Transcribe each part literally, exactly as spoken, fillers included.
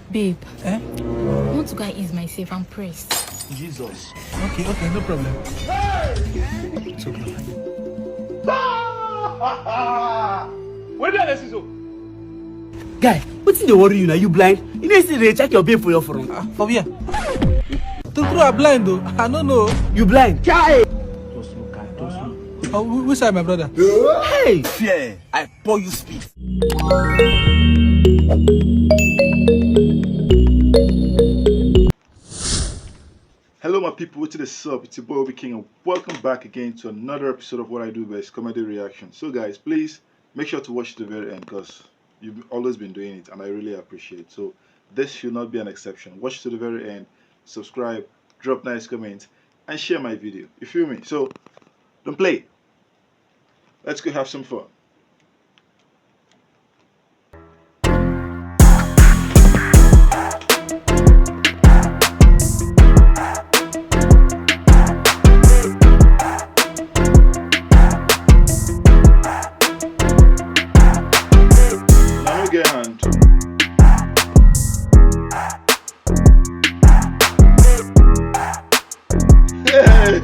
Babe, eh? I want to go and ease myself. I'm pressed. Jesus. Okay, okay, no problem. It's okay. Where did I see so? Guy, wetin dey worry you na? You blind? You know say they check your babe for your front. Ah, for where? True, true, I blind though. I don't know. You blind? Chai! Just look at, just look. Oh, wh- which side, my brother? Hey! Fear, I pour you spit. Hello, my people. What is up? It's your boy Obi King, and welcome back again to another episode of What I Do Best, Comedy Reaction. So, guys, please make sure to watch the very end because you've always been doing it, and I really appreciate it. So, this should not be an exception. Watch to the very end, subscribe, drop nice comments, and share my video. You feel me? So, don't play. Let's go have some fun. Now we get hand. Hey!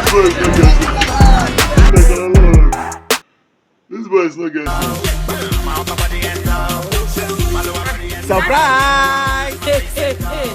This boy is not getting. This boy is not getting. Surprise! Hey, hey, hey.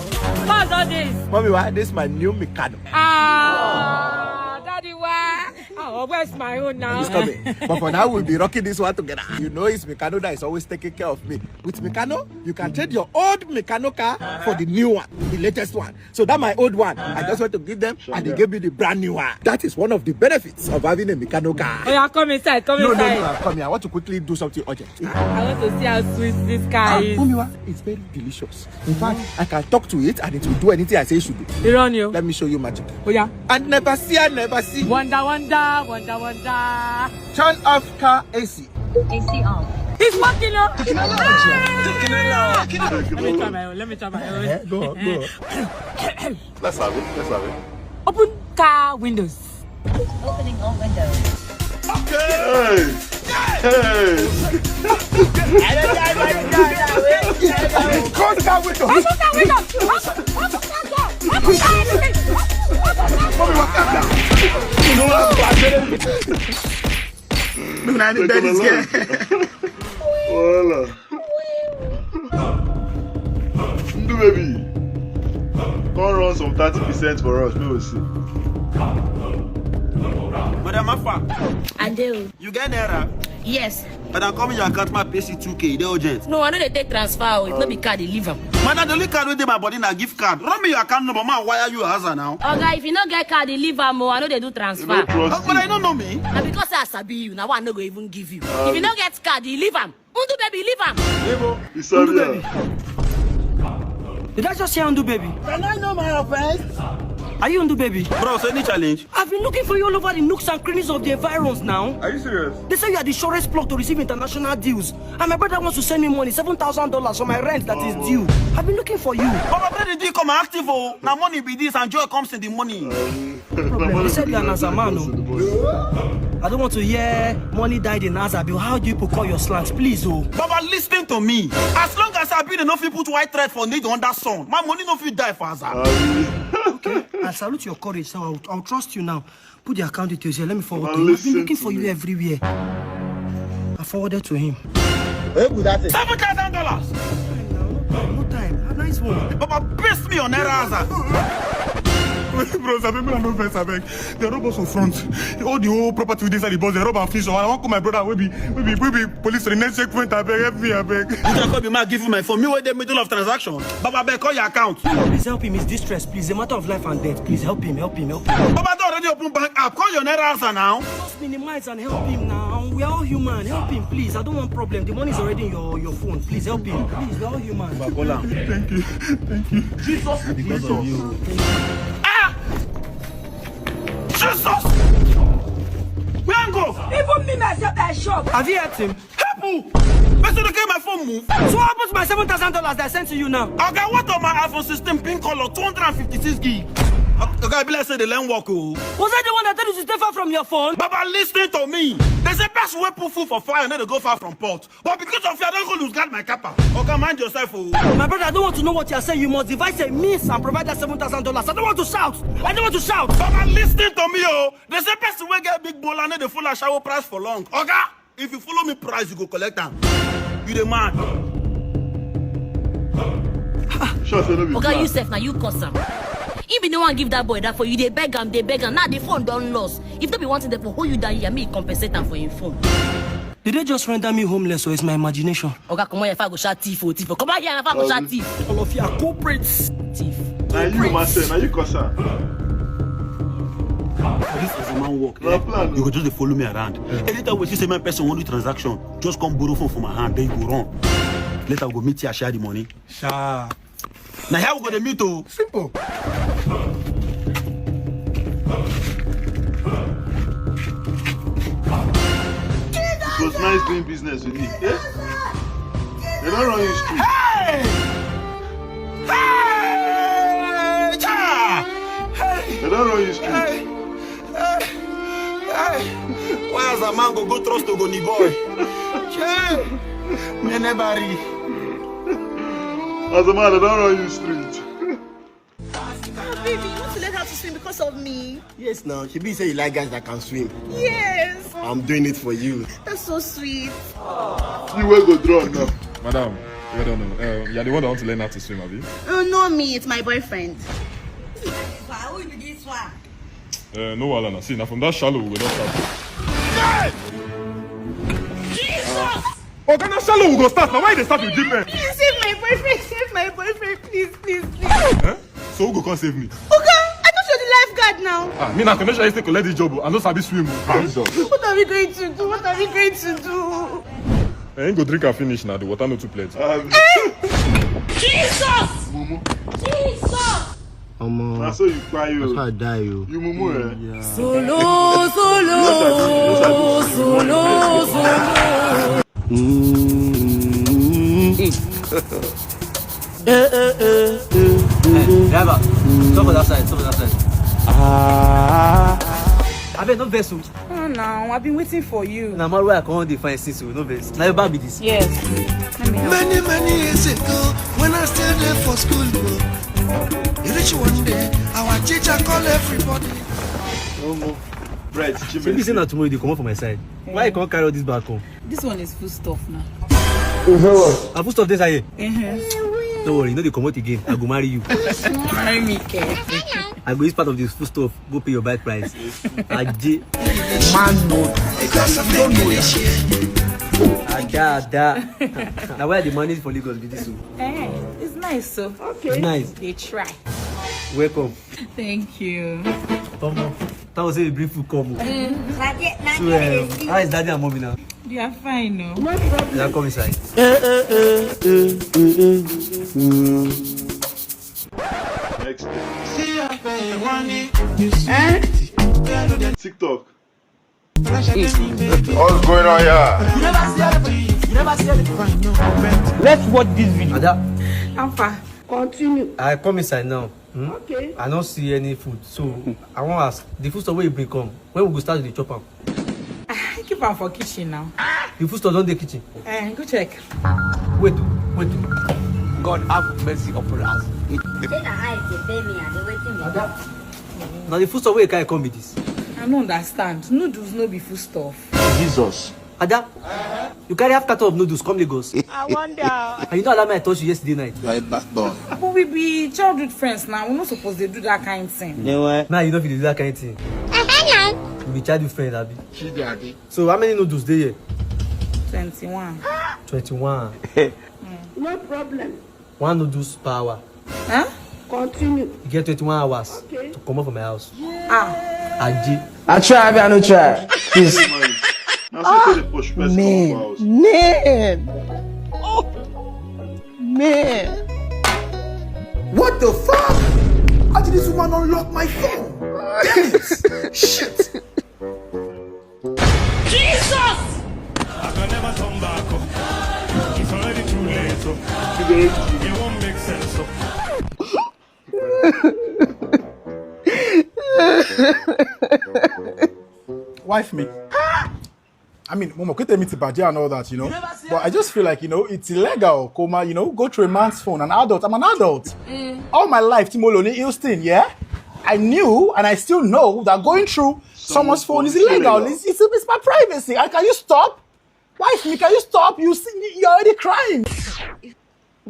What's all this? Mommy, why this my new Mikado? Ah, daddy, why? Oh, where's my own now? It's coming. But for now, we'll be rocking this one together. You know, it's Mikado that is always taking care of me. With Mikado, you can trade your old Mikado car for the new one, the latest one. So that my old one, I just want to give them, and they gave me the brand new one. That is one of the benefits of having a Mikado car. Oh, yeah, come inside, come No, no, inside. no, come here. I want to quickly do something urgent. I want to see how sweet this car Ah, is. Mommy, wa, it's very delicious. In fact, I can talk to it and it will do anything I say it should do. Irọ́ ni o. Let me show you magic. Oh, yeah. I never see, I never see. Wonder, wonder, wonder, wonder. Turn off car A C. A C off. It's working, oh. Let me try my own. Let me try my own. Eh, go on, go on. Let's have it. Let's have it. Open car windows. Opening all windows. Hey! Hey! Close that window. Open that window. Open, open that door. Open that window. Open that door. Mommy, what happened? You know what? Look, I need that is here. Voila. Ndu baby. Come run some thirty percent for us, we will see. Madam Afa. I do. You get naira? Yes. Madam, come your account, my P C two K, they urgent. No, I know they take transfer. Oh. If no be card, they leave am. Madam, the only card wey dey my body na gift card. Run me your account number, man. Why are you as now? Oga, if you no get card, you leave am. Oh, I know they do transfer. You don't trust Oh, but I don't know me. Na because I sabi you. Now I no go even give you. If you no get card, you leave am. Undo baby, leave am. He sabi am. Did I just hear Undo baby? Can I know my offense? Are you Undo baby? Bros, any challenge? I've been looking for you all over the nooks and crannies of the environs now. Are you serious? They say you are the surest plug to receive international deals. And my brother wants to send me money, seven thousand dollars for my rent that is due. I've been looking for you. But my brother did come active, oh. Now money be this and joy comes in the money. No problem. You said you are an Aza man, oh. I don't want to hear money died in Aza. How do you call your slangs? Please, oh. Baba, listen to me. As long as I be the no fit put white thread for need under sun, my money no fit die for Aza. Okay, I salute your courage, so I'll, I'll trust you now. Put the account details here. Let me forward to you. I've been looking for you everywhere. I forwarded to him. Seven thousand dollars. No time, no time. A nice one. Baba, paste me on naira Aza. Bros, abeg, make I no vex, abeg. They rob us for front. All the whole property we dey inside the bus, they rob and finish. I wan call my brother wey be, wey be, wey be police for the next checkpoint. Abeg, help me, abeg. You can call me, ma, give you my phone. Me wey dey middle of transaction. Baba, abeg, call your account. Please help him. He's distressed. Please, a matter of life and death. Please help him, help him, help him. Baba don already open bank app. Call your naira Aza now. Just minimize and help him now. We are all human. Help him, please. I don't want problem. The money is already in your, your phone. Pleplease help him. Please, we are all human. Baba, call am. Thank you. Thank you. Jesus, Jesus. Ah! Jesus! Where I go? Even me myself, I shock. Have you helped him? Help who? Person dey carry my phone move. So what happened to my seven thousand dollars that I sent to you now? Oga, what of my iPhone sixteen pink color, two hundred and fifty-six gig? Oga, e be like say dem learn work o. Was I the one that told you to stay far from your phone? Baba, listen to me. They say person wey put food for fire no dey go far from pot. But because of you, I don go lose guard my kappa. Oga, mind yourself o. My brother, I don't want to know what you are saying. You must devise a means and provide that seven thousand dollars. I don't want to shout. I don't want to shout. Baba, listen to me o. They say person wey get big bola no dey follow ashawo price for long. Oga, if you follow me price, you go collect am. You dey mad? Sure say no be Oga, plan. You sef na you cause am. He be no one give that boy that phone. You dey beg am, dey beg am. Now the phone don lost. If no be one thing dey for hold you down here, me compensate am for him phone. Did they just render me homeless or is my imagination? Oga, comot here, if I go shout thief o, thief o. Comot here, if I go shout thief. All of you are culprits. Thief. Na you, Master, na you cause am. This is a man work. Na plan. You go just dey follow me around. Anytime we see say my person wan do transaction, just come borrow phone for my hand, then you go run. Later we go meet you and share the money. Sha. Na here we go dey meet o. Simple. It was nice doing business with you. Eh? They don't run you street. Hey! Hey! Cha! Hey! They don't run you street. Hey! Hey! Hey! Why as a man go go trust Ogoni boy? Che! Me never read. As a man, they don't run you street. Oh, baby, you want to learn how to swim because of me? Yes, now. She be say you like guys that can swim. Yes. I'm doing it for you. That's so sweet. You will go drown now. Madam, well done. Uh, you're the one that want to learn how to swim, abi? Oh, no, me. It's my boyfriend. Who be this one? Uh, no wahala na. See, na from that shallow we go don start. Jesus! Oga, na shallow we go start. Na why you dey start with deep end? Please save my boyfriend. Save my boyfriend. Please, please, please. Eh? So who go come save me? Oga, I thought you're the lifeguard now. Ah, me na commercial estate collect this job o. I no sabi swim o. Jesus. What are we going to do? What are we going to do? Eh, him go drink and finish now. The water no too plenty. Jesus! Jesus! Omo. Na so you kpai o. Na so I die o. You mumu eh. Solo, solo, solo, solo. Eh, eh, eh, eh, eh. Driver, stop for that side, stop for that side. Ah. Abeg, no vex o. Oh, now, I've been waiting for you. Na man wey I come dey find since o, no vex. Na your bag be this? Yes. Let me help. Many, many years ago, when I still there for school, oh, you reach one day, our teacher call everybody. No more. Bread, Shebi say na tomorrow you dey comot for my side. Why you come carry all this bag come? This one is food stuff now. Na food stuff dey inside here? Uh-huh. No worry, you no dey comot again. I go marry you. Marry me, ke. I go use part of this food stuff go pay your bike price. Aje. Man no. Ada, ada. Na why I dey manage for Lagos be this o. Eh, it's nice so. Okay. Nice. Dey try. Welcome. Thank you. Omo, that was a brief food come. Mm, so, um, how is daddy and mommy now? They are fine, no. No problem. They are come inside. Eh, eh, eh, eh, eh, eh. Mm. Next thing. Eh? TikTok. What's going on here? You never see anything. You never see anything. Let's watch this video. Ada. How far? Continue. I come inside now. Hmm? Okay. I no see any food, so I wan ask, the food store wey you bring come, when we go start to dey chop am? Ah, keep am for kitchen now. The food store don dey kitchen. Eh, go check. Wait, wait. God have mercy upon us. Say na eye dey pay me, I dey waiting me. Ada, na the food store wey you carry come be this? I no understand. Noodles no be food stuff. Jesus. Ada, you carry half carton of noodles come Lagos. I wonder. And you no allow me I touch you yesterday night. You are a bad boy. But we be childhood friends now. We no suppose dey do that kind thing. Now you no fit dey do that kind thing. You be childhood friend, abi? Chidi, abi? So how many noodles dey here? Twenty-one. Twenty-one. No problem. One noodles per hour. Huh? Continue. You get twenty-one hours to comot for my house. Ah. Aje. I try, abi I no try. Please. Na so you dey push person comot for house. Man. Man. What the fuck? How did this woman unlock my phone? Damn it! Shit! Jesus! I can never turn back. It's already too late. It won't make sense. Wife me. I mean, Momo, quit me to Badia and all that, you know. But I just feel like, you know, it's illegal. Coma, you know, go through a man's phone, an adult. I'm an adult. All my life, Timoloni Houston, yeah? I knew and I still know that going through someone's phone is illegal. It's, it's, it's my privacy. And can you stop? Wife me, can you stop? You see, you're already crying.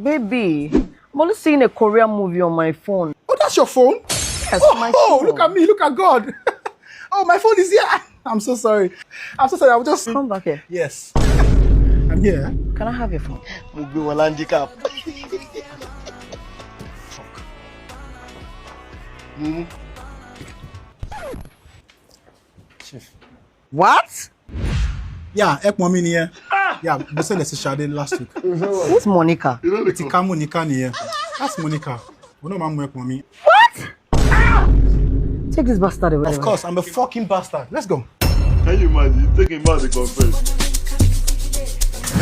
Baby, I'm only seeing a Korean movie on my phone. Oh, that's your phone? Yes, Oh, my oh, phone. Look at me, look at God. Oh, my phone is here. I'm so sorry. I'm so sorry. I'll just Come back here. Yes. I'm here. Can I have your phone? Mo gbé wọn handicap. Mumu. Chief. What? Yeah, help mommy here. Yeah, we sent this to Shade last week. Who's Monica? You know the It's Kamu Nika here. That's Monica. We know mom help mommy. Take this bastard away. Of course, I'm a fucking bastard. Let's go. Can you imagine? You take him out the confess.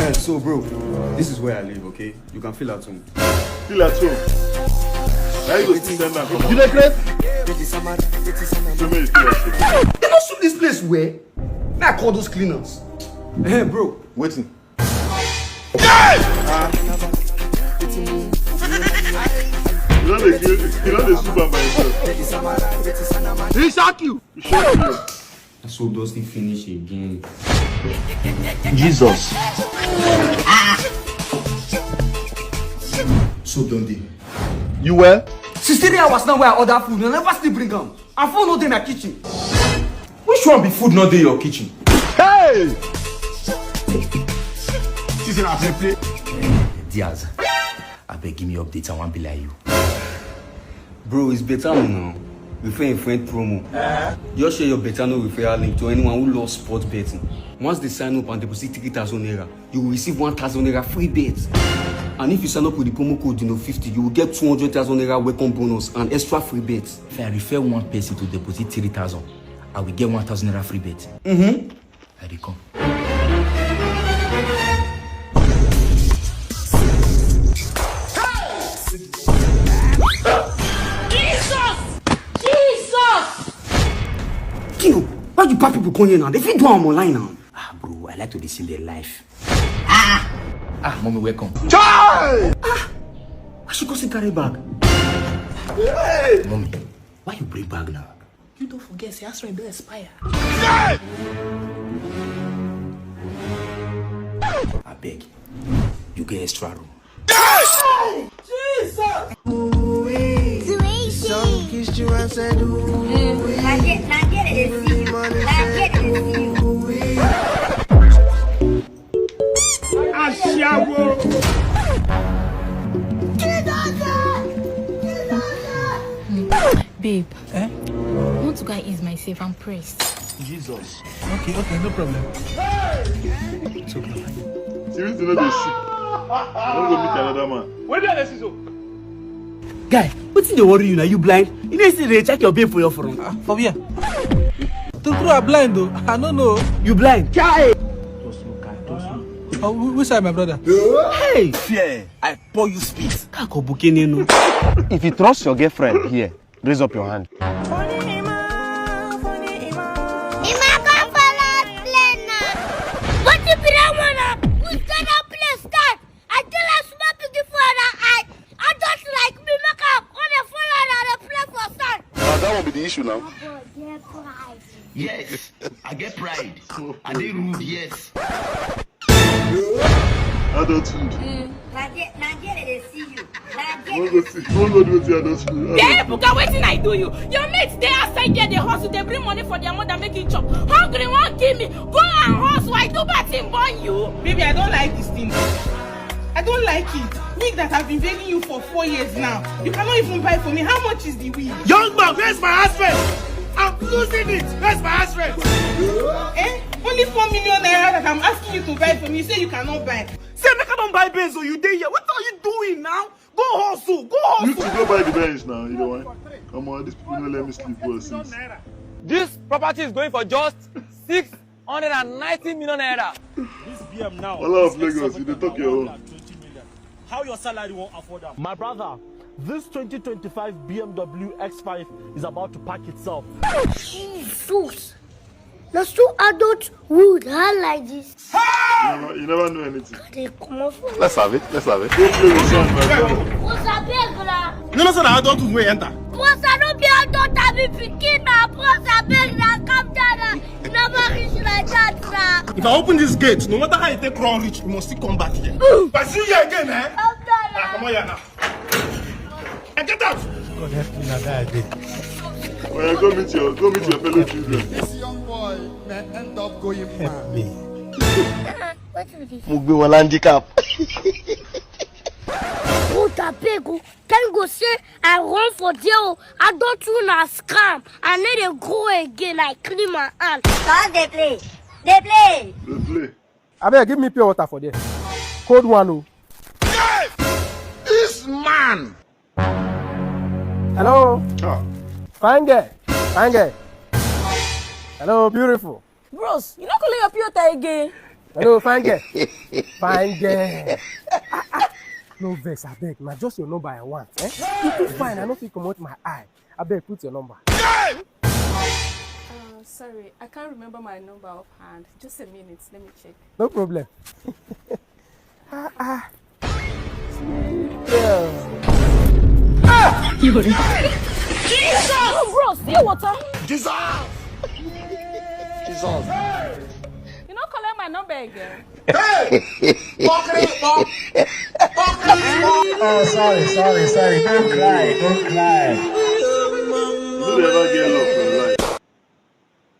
Eh, so, bro, this is where I live, okay? You can feel at home. Feel at home. Now you go see them now. Come on. You dey craze? So many feel at home. They don't sweep this place well. Now I call those cleaners. Hey, bro, waiting. You know they kill. You know they sweep am by himself. He shock you. You shock you. So does he finish again? Jesus. So don't they? You well? Since three hours now where I order food, I never still bring am. And food no dey my kitchen. Which one be food no dey your kitchen? Hey! This is a play. Diaz, I beg give me updates. I want be like you. Bro, it's better now. Refer a friend promo. Just share your better no referral link to anyone who loves sports betting. Once they sign up and deposit three thousand naira, you will receive one thousand naira free bet. And if you sign up with the promo code Dino fifty, you will get two hundred thousand naira welcome bonus and extra free bet. If I refer one person to deposit three thousand, I will get one thousand naira free bet. Mm-hmm. I dey come. Jesus! Jesus! Kino, why you pack people come here now? They fit do am online now. Ah, bro, I like to dey see their life. Ah, mommy, welcome. Why she go sit carry bag? Mommy, why you bring bag now? You don't forget, say, Astra don expire. I beg, you get extra room. Jesus! Now get, now get it, see you. Now get it, see you. Ashawo. Babe, I want to go and ease myself. I'm pressed. Jesus. Okay, okay, no problem. It's okay. Seriously, no dey see. I wan go meet another man. Guy, wetin dey worry you now? You blind? You know say they check your babe for your front. Ah, for where? True, true, I blind though. I don't know. You blind? Guy. Uh, wh- which side, my brother? Hey, fear. I pour you spit. Kako bukene no. If you trust your girlfriend here, raise up your hand. Ima come for last play now. What you be that one up? Who's gonna play start? I tell us what to do for that eye. I don't like me make up on the phone and I play for start. Na that one be the issue now. Get pride. Yes, I get pride. I dey rude, yes. Adulthood. Now get, now get it, they see you. Now Wan get go it. see. Wan go do wetin adulthood. Hey, Ebuka, wetin I do you? Your mates dey outside there, they hustle, they bring money for their mother, make it chop. Hungry won't give me. Go and hustle. I do bad thing, born you. Baby, I don't like this thing. I don't like it. Wig that I've been begging you for four years now. You cannot even buy for me. How much is the wig? Young man, where's my husband? I'm losing it. Where's my husband? Eh? Only four million naira that I'm asking you to buy for me. You say you cannot buy. Say, make I don't buy Benz, or you dey here. What are you doing now? Go hustle. Go hustle. You to go buy the Benz now. You know why? Come on, these people no let me sleep well since. This property is going for just six hundred and ninety million naira. This B M now. All of Lagos, you dey talk your own. How your salary won't afford am? My brother, this twenty twenty-five B M W X five is about to pack itself. Jesus. There's two adults who would hide like this. You never, you never know anything. They come off. Let's have it. Let's have it. Don't play with sand, my brother. What's up, big la? You know, say na adult wey enter. Boss, I no be adult, I be pikin na. Boss, I beg na, calm down na. You never reach like that na. If I open this gate, no matter how you take run reach, you must still come back here. If I see you again, eh? Calm down na. Ah, come on here now. And get out! God help me, na die I dey. Oya, go meet your, go meet your fellow children. This young boy may end up going mad. Help me. Wetin be this? Mo gbé wọn handicap. Put a peg o. Thank God say I run for there o. I don too na scam. I no dey grow again. I clean my hand. Stop dey play. Dey play. Dey play. Abeg, give me pure water for there. Cold one o. This man. Hello. Ah. Fine girl. Fine girl. Hello, beautiful. Bros, you no collect your pure water again. Hello, fine girl. Fine girl. Ah, ah. No vex, abeg. Na just your number I want. Eh? You too fine. I no fit comot my eye. Abeg, put your number. Uh, sorry, I can't remember my number offhand. Just a minute, let me check. No problem. Ah, ah. Yeah. Jesus! Oh, bro, see water. Jesus! Jesus! You no collect my number again. Hey! Fuckery, fuck. Fuckery, fuck. Oh, sorry, sorry, sorry. Don't cry, don't cry. You never get love for life.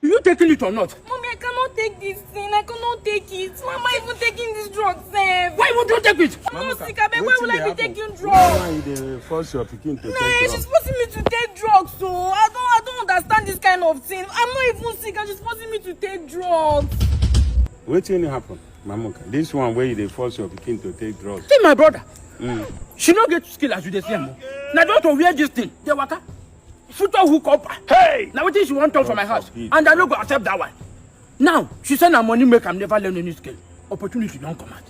You taking it or not? Mommy, I cannot take this thing. I cannot take it. Why am I even taking this drug, sef? Why would you take it? I'm not sick, abeg. Why will I be taking drugs? Why you dey force your pikin to take drugs? Nah, she's forcing me to take drugs, so I don't, I don't understand this kind of thing. I'm not even sick, and she's forcing me to take drugs. Wetin happen, Mamuka? This one wey you dey force your pikin to take drugs. See my brother. Mm. She no get skill as you dey see am o. Na just to wear this thing, dey waka. Future hook up. Hey! Na wetin she wan turn for my house, and I no go accept that one. Now, she say na money make am never learn any skill. Opportunity don come out.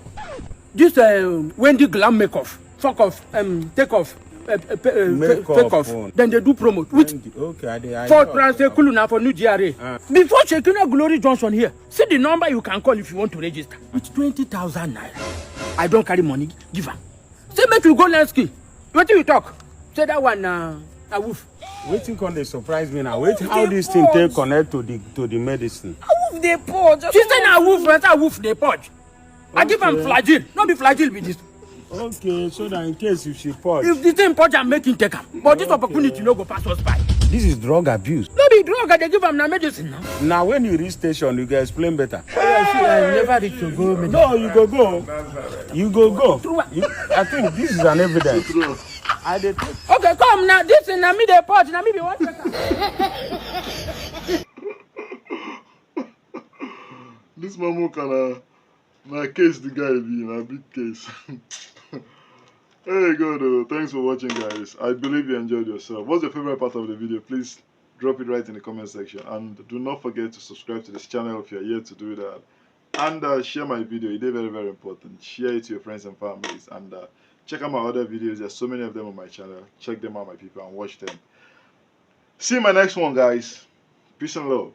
This, uh, Wendy Glam make off, fuck off, um, take off, uh, uh, pe- uh, fe- Make fake off off. Phone. Then they do promote with Wendy. Okay, I dey, I for know. Transekulu na for New G R A. Ah. Before Shekinah Glory Junction here, see the number you can call if you want to register. With twenty thousand naira, I don carry money give am. Say make you go learn skill. Wetin you talk? Say that one na na wolf. Wetin come dey surprise me now? Wetin, how this thing take connect to the, to the medicine? Wolf dey purge. She say na wolf, na wolf dey purge. I give am Flagyl, no be Flagyl be this. Okay, so that in case if she purge. If the thing purge am, make him take am. But this opportunity no go pass us by. This is drug abuse. No be drug I dey give am, na medicine na. Now when you reach station, you go explain better. Oya, see, I never reach to go medicine. No, you go go. You go go. You, I think this is an evidence. I dey take. Okay, come now. This thing na me dey purge, na me be one take am. This Mamuka na, na case the guy be, na big case. Hey God, oh, thanks for watching, guys. I believe you enjoyed yourself. What's your favorite part of the video? Please drop it right in the comment section, and do not forget to subscribe to this channel if you're yet to do that. And uh, share my video. It is very, very important. Share it to your friends and families, and uh, check out my other videos. There's so many of them on my channel. Check them out, my people, and watch them. See you in my next one, guys. Peace and love.